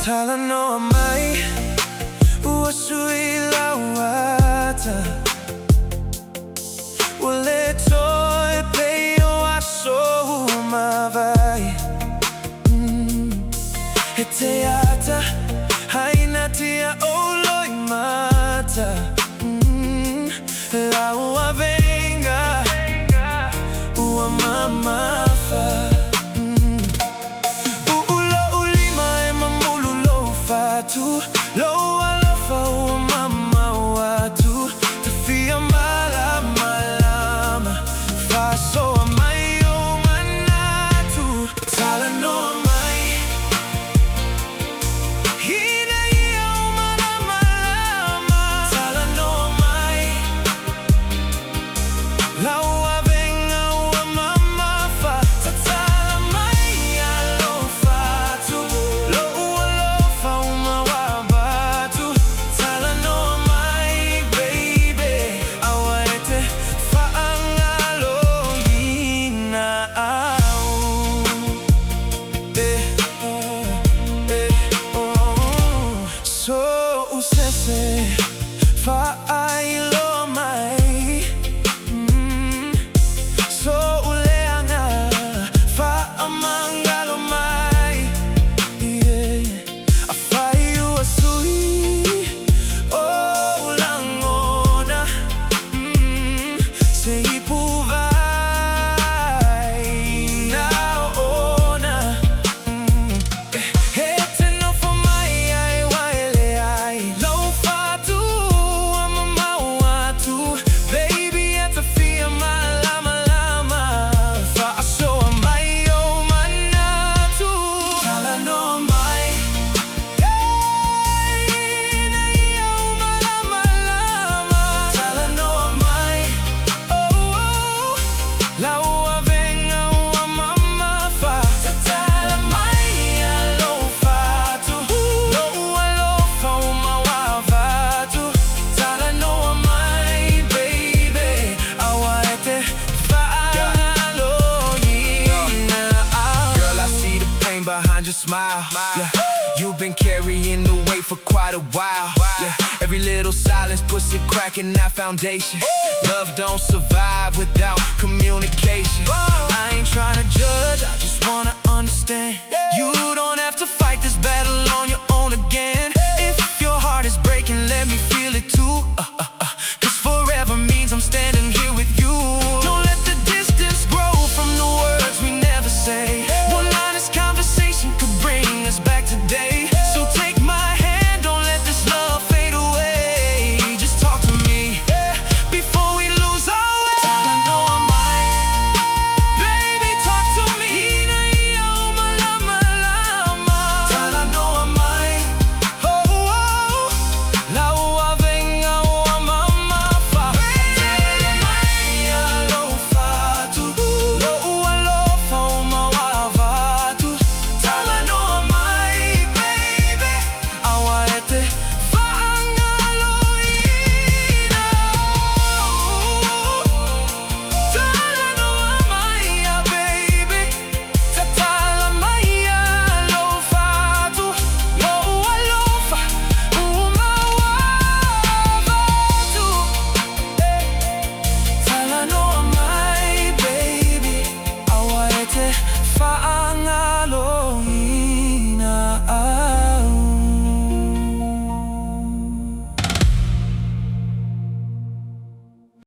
Talanoa mai, ua sui lau ata. Ua le toe pei o aso ua mavae. E te ata hainatia o loimata. Lau avega ua mamafa. Uu lou lima e mamulu lou fatu. Lou alofa ua mamao atu. Ta fia malamalama. Faasoa mai ou manatu. Talanoa mai. Ina ia ou malamalama. Talanoa mai. Lau avega ua mamafa. Tatala mai lou fatu. Lou alofa ua mauavatu. Talanoa mai, baby. Aua e te faagaloina au. Eh, eh, oh. So'u sese faailoa mai. So'u leaga faamagalo mai. Yeah. Afai ua sui ou lagona. Se ipu vai na oona. E te nofo mai ai waele ai. Lou fatu ua mamao atu. Baby, e ta fia malamalama. Faasoa mai ou manatu. Talanoa mai. Ina ia ou malamalama. Talanoa mai. Oh. Lau avega ua mamafa. Tatala mai lou fatu. Lou alofa ua mauavatu. Talanoa mai, baby. Aua e te faagaloina au. Girl, I see the pain behind your smile. Yeah. You've been carrying the weight for quite a while. Yeah. Every little silence puts a crack in that foundation. Love don't survive without communication. I ain't trying to judge, I just wanna understand. You